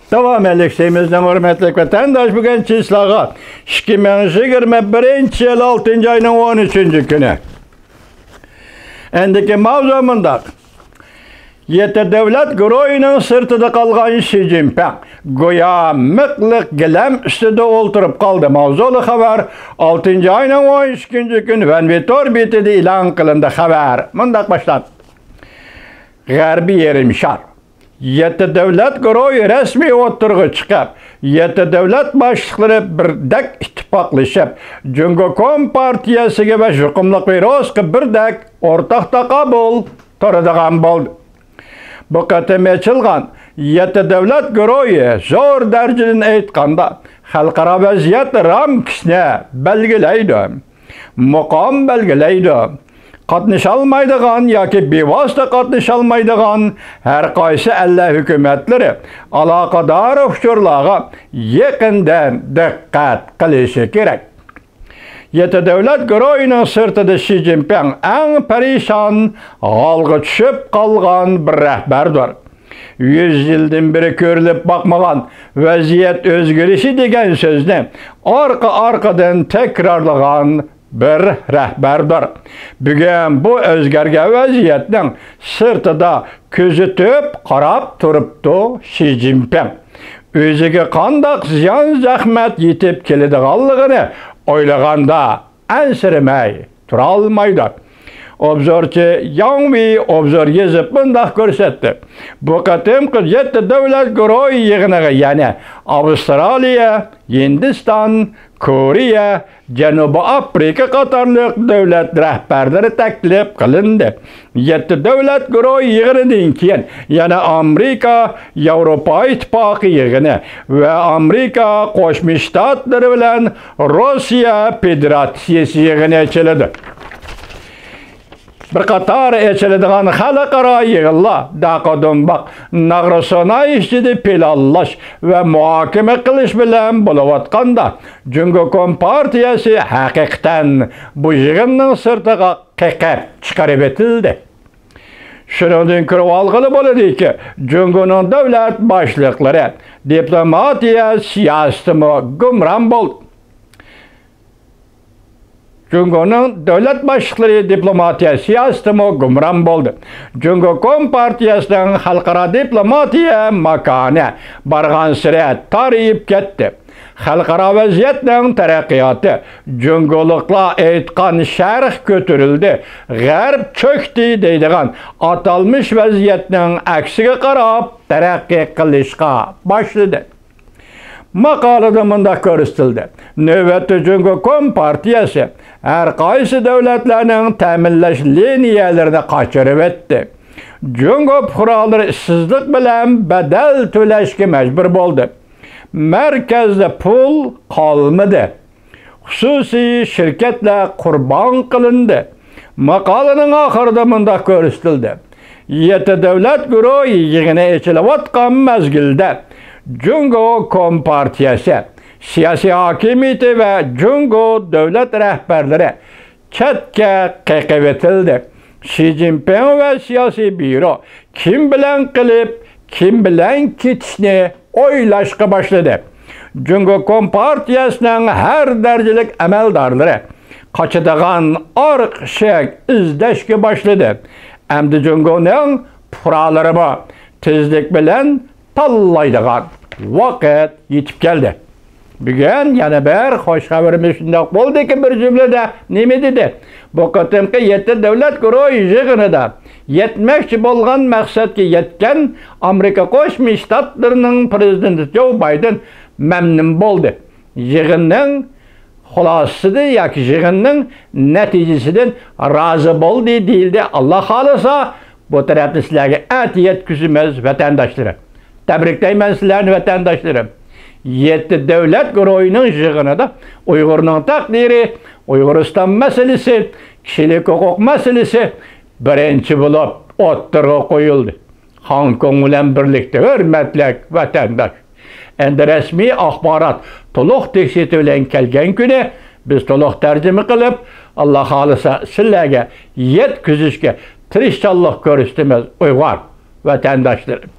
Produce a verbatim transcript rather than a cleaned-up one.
داۋامەنلىك سېيىمىزنىڭ ھۆرمەتلىك ۋەتەنداش بۈگۈن چىسلاغا ئىككى مىڭ يىگىرمە بىرىنچى يىل ئالتىنچى ئاينىڭ ئون ئۈچىنچى كۈنى. ئەندىكى ماۋزۇ مۇنداق. يەتتە دۆلەت گۇرۇھىنىڭ سىرتىدا قالغان شى جىنپىڭ گويا مىخلىق گىلەم ئۈستىدە ئولتۇرۇپ قالدى ماۋزۇلۇق خەۋەر ئالتىنچى ئاينىڭ ئون ئىككىنچى كۈنى ۋەنۋى تور بېتىدە ئېلان قىلىندى. خەۋەر مۇنداق باشلاندى. غەربىي يېرىم شار. يەتتە دۆلەت گۇرۇھى رەسمىي ئوتتۇرىغا چىقىپ، يەتتە دۆلەت باشلىقلىرى بىردەك ئىتتىپاقلىشىپ، جۇڭگو كومپارتىيەسىگە ۋە يۇقۇملۇق ۋىرۇسقا بىردەك ئورتاق تاقابىل تۇرىدىغان بولدى. بۇ قېتىم ئېچىلغان يەتتە دۆلەت گۇرۇھى زور دەرىجىدىن ئېيتقاندا، خەلقئارا ۋەزىيەت رامكىسىنى بەلگىلەيدۇ. مۇقام بەلگىلەيدۇ. قاتنىشالمايدىغان ياكى بىۋاسىتە قاتنىشالمايدىغان ھەر قايسى ئەللەر ھۆكۈمەتلىرى ئالاقىدار ئۇچۇرلارغا يېقىندىن دىققەت قىلىشى كېرەك. يەتتە دۆلەت گۇرۇھىنىڭ سىرتىدا شى جىنپىڭ ئەڭ پەرىشان ھالغا چۈشۈپ قالغان بىر رەھبەردۇر. يۈز يىلدىن بېرى كۆرۈلۈپ باقمىغان ۋەزىيەت ئۆزگىرىشى دېگەن سۆزنى ئارقا-ئارقىدىن تەكرارلىغان بىر رەھبەردۇر. بۈگۈن بۇ ئۆزگەرگەن ۋەزىيەتنىڭ سىرتىدا كۆزىتىپ قاراپ تۇرۇپتۇ شى جىنپىڭ. ئۆزىگە قانداق زىيان-زەخمەت يېتىپ كېلىدىغانلىقىنى ئويلىغاندا ئەنسىرىمەي تۇرالمايدۇ. ئوبزورچى ياڭ ۋېي ئوبزور يېزىپ مۇنداق كۆرسەتتى. بۇ قېتىمقى يەتتە دۆلەت گۇرۇھى يىغىنىغا يەنە ئاۋسترالىيە، ھىندىستان، كورېيە، جەنۇبىي ئافرىقا قاتارلىق دۆلەت رەھبەرلىرى تەكلىپ قىلىندى. يەتتە دۆلەت گۇرۇھى يىغىنىدىن كېيىن يەنە ئامېرىكا، ياۋروپا ئىتتىپاقى يىغىنى ۋە ئامېرىكا قوشما شتاتلىرى بىلەن روسىيە فېدېراتسىيىسى يىغىنى ئېچىلىدۇ. بىر قاتار ئېچىلىدىغان خەلقئارا يىغىنلار داقا-دۇمباق ناغرا-سۇناي ئىچىدە پىلانلاش ۋە مۇھاكىمە قىلىش بىلەن بولۇۋاتقاندا، جۇڭگو كومپارتىيەسى ھەقىقەتەن بۇ يىغىننىڭ سىرتىغا قېقىپ چىقىرىۋېتىلدى. شۇنىڭدىن كۆرۈۋالغىلى بولىدۇكى، جۇڭگونىڭ دۆلەت باشلىقلىرى دىپلوماتىيە سىياسىتىمۇ گۇمران بولدى. جۇڭگونىڭ دۆلەت باشلىقلىرى دىپلوماتىيە سىياسىتىمۇ گۇمران بولدى. جۇڭگو كومپارتىيەسىنىڭ خەلقئارا دىپلوماتىيە ماكانى بارغانسېرى تارىيىپ كەتتى. خەلقئارا ۋەزىيەتنىڭ تەرەققىياتى جۇڭگولۇقلار ئېيتقان شەرق كۆتۈرۈلدى، غەرب چۆكتى دەيدىغان ئاتالمىش ۋەزىيەتنىڭ ئەكسىگە قاراپ تەرەققىي قىلىشقا باشلىدى. ماقالىدە مۇنداق كۆرسىتىلدى: نۆۋەتتە جۇڭگو كومپارتىيەسى ھەر قايسى دۆلەتلەرنىڭ تەمىنلەش لىنىيەلىرىنى قاچۇرۇۋەتتى. جۇڭگو پۇقرالىرى ئىشسىزلىق بىلەن بەدەل تۆلەشكە مەجبۇر بولدى. مەركەزدە پۇل قالمىدى. خۇسۇسىي شىركەتلەر قۇربان قىلىندى. ماقالىنىڭ ئاخىرىدا مۇنداق كۆرسىتىلدى: يەتتە دۆلەت گۇرۇھى يىغىنى ئېچىلىۋاتقان مەزگىلدە، جۇڭگو كومپارتىيەسى سىياسىي ھاكىمىيىتى ۋە جۇڭگو دۆلەت رەھبەرلىرى چەتكە قېقىۋېتىلدى. شى جىنپىڭ ۋە سىياسىي بيۇرو كىم بىلەن قېلىپ، كىم بىلەن كېتىشنى ئويلاشقا باشلىدى. جۇڭگو كومپارتىيەسىنىڭ ھەر دەرىجىلىك ئەمەلدارلىرى قاچىدىغان ئارقا ئىشىك ئىزدەشكە باشلىدى. ئەمدى جۇڭگونىڭ پۇقرالىرىمۇ تېزلىك بىلەن تاللايدىغان ۋاقىت يېتىپ كەلدى. بۈگۈن يەنە بىر خوش خەۋىرىمىز شۇنداق بولدىكى، بىر جۈملىدە نېمە دېدى؟ بۇ قېتىمقى يەتتە دۆلەت گۇرۇھى يىغىنىدا يەتمەكچى بولغان مەقسەتكە يەتكەن ئامېرىكا قوشما شتاتلىرىنىڭ پىرېزىدېنتى جو بايدېن مەمنۇن بولدى. يىغىننىڭ خۇلاسىسىدىن ياكى يىغىننىڭ نەتىجىسىدىن رازى بولدى دېيىلدى. ئاللا خالىسا، بۇ تەرەپنى سىلەرگە ئەتە يەتكۈزىمىز، ۋەتەنداشلىرىم. تەبرىكلەيمەن سىلەرنى، ۋەتەنداشلىرىم. يەتتە دۆلەت گۇرۇھىنىڭ يىغىنىدا ئۇيغۇرنىڭ تەقدىرى، ئۇيغۇرىستان مەسىلىسى، كىشىلىك ھوقۇق مەسىلىسى بىرىنچى بولۇپ ئوتتۇرىغا قويۇلدى. خوڭكوڭ بىلەن بىرلىكتە، ھۆرمەتلىك ۋەتەنداش. ئەمدى رەسمىي ئاخبارات تولۇق تەپسىلاتى بىلەن كەلگەن كۈنى بىز تولۇق تەرجىمە قىلىپ، ئاللا خالىسا سىلەرگە يەتكۈزۈشكە تىرىشچانلىق كۆرسىتىمىز، ئۇيغۇر ۋەتەنداشلىرىم.